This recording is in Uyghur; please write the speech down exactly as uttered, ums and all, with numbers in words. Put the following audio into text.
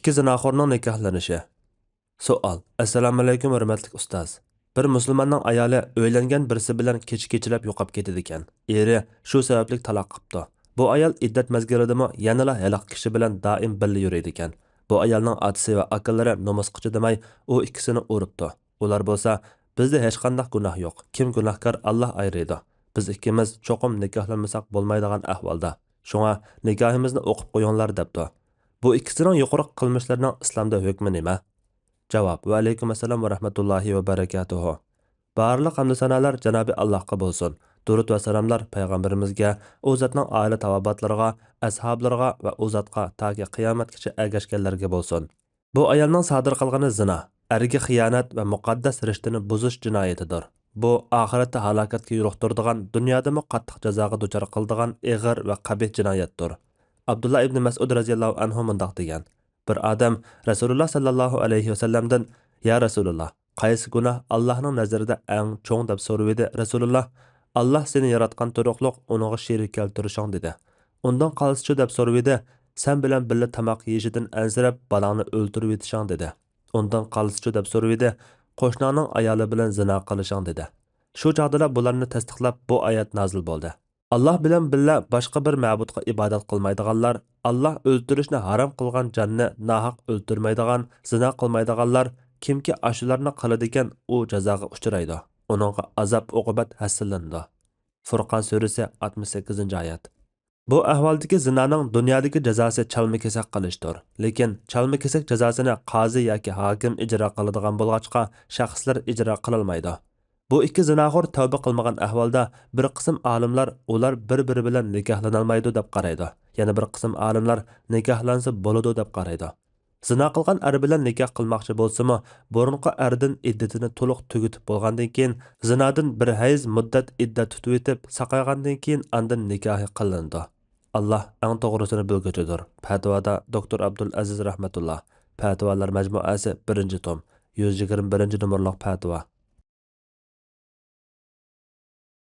ئىككى زىناخورنىڭ نىكاھلىنىشى. سوئال. ئەسسالامۇئەلەيكۇم، ھۆرمەتلىك ئۇستاز. بىر مۇسۇلماننىڭ ئايالى ئۆيلەنگەن بىرسى بىلەن كېچە كېچىلەپ يوقاپ كېتىدىكەن. ئېرى شۇ سەۋەبلىك تالاق قىپتۇ. بۇ ئايال ئىددەت مەزگىلىدىمۇ يەنىلا ھېلىقى كىشى بىلەن دائىم بىللە يۈرىدىكەن. بۇ ئايالنىڭ ئاتىسى ۋە ئاكىلىرى نومۇسقا چىدىماي، ئۇ ئىككىسىنى ئۇرۇپتۇ. ئۇلار بولسا، بىزدە ھېچقانداق گۇناھ يوق، كىم گۇناھكار، ئاللا ئايرىيدۇ. بىز ئىككىمىز چوقۇم نىكاھلانمىساق بولمايدىغان ئەھۋالدا. شۇڭا نىكاھىمىزنى ئوقۇپ قويۇڭلار، دەپتۇ. بۇ ئىككىسىنىڭ يۇقىرىقى قىلمىشلىرىنىڭ ئىسلامدا ھۆكمى نېمە؟ جاۋاب. ۋەئەلەيكۇم ئەسسالام ۋە رەھمەتۇللاھى ۋە بەرەكاتۇھۇ. بارلىق ھەمدۇ سانالار جانابى ئاللاھقا بولسۇن. دۇرۇد ۋە سالاملار پەيغەمبىرىمىزگە، ئۇ زاتنىڭ ئائىلە تاۋابىئاتلىرىغا، ئەسھابلىرىغا ۋە ئۇ زاتقا تاكى قىيامەتكىچە ئەگەشكەنلەرگە بولسۇن. بۇ ئايالنىڭ سادىر قىلغىنى زىنا، ئەرگە خىيانەت ۋە مۇقەددەس رىشتىنى بۇزۇش جىنايىتىدۇر. بۇ ئاخىرەتتە ھالاكەتكە يولۇقتۇرىدىغان، دۇنيادىمۇ قاتتىق جازاغا دۇچار قىلىدىغان ئېغىر ۋە قەبىھ جىنايەتتۇر. ئابدۇللا ئىبنى مەسئۇد رەزىياللاھۇ ئەنھۇ مۇنداق دېگەن: بىر ئادەم رەسۇلۇللا ساللاللاھۇ ئەلەيھى ۋەسەللەمدىن، يا رەسۇلۇللا، قايسى گۇناھ ئاللاھنىڭ نەزىرىدە ئەڭ چوڭ؟ دەپ سورىۋىدى. رەسۇلۇللا، ئاللاھ سېنى ياراتقان تۇرۇقلۇق ئۇنىڭغا شېرىك كەلتۈرۈشۈڭ، دېدى. ئۇندىن قالسىچۇ؟ دەپ سورىۋىدى. سەن بىلەن بىللە تاماق يېيىشىدىن ئەنسىرەپ، بالاڭنى ئۆلتۈرۈۋېتىشىڭ، دېدى. ئۇندىن قالسىچۇ؟ دەپ سورىۋىدى. قوشناڭنىڭ ئايالى بىلەن زىنا قىلىشىڭ، دېدى. شۇ چاغدىلا بۇلارنى تەستىقلاپ، بۇ ئايەت نازىل بولدى. ئاللاھ بىلەن بىللە باشقا بىر مەبۇدقا ئىبادەت قىلمايدىغانلار، ئاللاھ ئۆلتۈرۈشنى ھارام قىلغان جاننى ناھەق ئۆلتۈرمەيدىغان، زىنا قىلمايدىغانلار، كىمكى ئاشۇلارنى قىلىدىكەن، ئۇ جازاغا ئۇچرايدۇ. ئۇنىڭغا ئازاب-ئوقۇبەت ھەسسىلىنىدۇ. فۇرقان سۈرىسى، ئاتمىش سەككىزىنچى ئايەت. بۇ ئەھۋالدىكى زىنانىڭ دۇنيادىكى جازاسى چالما-كېسەك قىلىشتۇر. لېكىن چالما-كېسەك جازاسىنى قازى ياكى ھاكىم ئىجرا قىلىدىغان بولغاچقا، شەخسلەر ئىجرا قىلالمايدۇ. بۇ ئىككى زىناخور تەۋبە قىلمىغان ئەھۋالدا، بىر قىسىم ئالىملار ئۇلار بىر-بىرى بىلەن نىكاھلىنالمايدۇ دەپ قارايدۇ. يەنە بىر قىسىم ئالىملار نىكاھلانسا بولىدۇ دەپ قارايدۇ. زىنا قىلغان ئەر بىلەن نىكاھ قىلماقچى بولسىمۇ، بۇرۇنقى ئەردىن ئىددىتىنى تولۇق تۈگىتىپ بولغاندىن كېيىن، زىنادىن بىر ھەيز مۇددەت ئىددەت تۇتۇۋېتىپ، ساقايغاندىن كېيىن ئاندىن نىكاھى قىلىنىدۇ. ئاللاھ ئەڭ توغرىسىنى بىلگۈچىدۇر. پەتىۋادا دوكتور ئابدۇل ئەزىز رەھمەتۇللا. پەتىۋالار مەجمۇئەسى، بىرىنچى توم، يۈز يىگىرمە بىرىنچى نومۇرلۇق پەتىۋا.